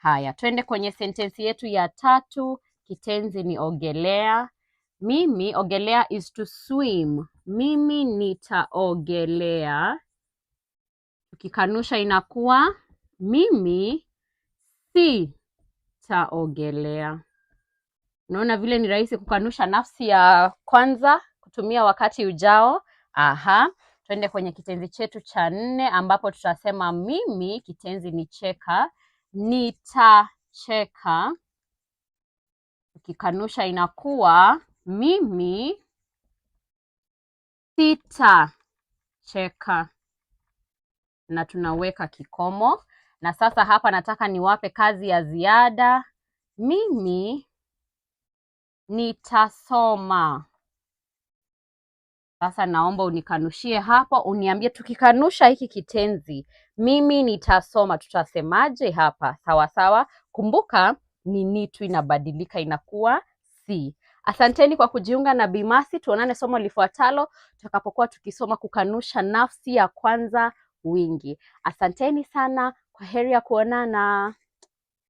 Haya, twende kwenye sentensi yetu ya tatu. Kitenzi ni ogelea. Mimi, ogelea is to swim. Mimi nitaogelea. Ukikanusha inakuwa mimi sitaogelea. Unaona vile ni rahisi kukanusha nafsi ya kwanza kutumia wakati ujao. Aha, twende kwenye kitenzi chetu cha nne ambapo tutasema mimi, kitenzi ni cheka, nitacheka. Ukikanusha inakuwa mimi sitacheka, na tunaweka kikomo. Na sasa hapa nataka niwape kazi ya ziada. Mimi nitasoma. Sasa naomba unikanushie hapo, uniambie tukikanusha hiki kitenzi mimi nitasoma, tutasemaje hapa? Sawa sawa. Kumbuka ni ni tu inabadilika inakuwa si. Asanteni kwa kujiunga na Bimasi. Tuonane somo lifuatalo tutakapokuwa tukisoma kukanusha nafsi ya kwanza wingi. Asanteni sana, kwa heri ya kuonana.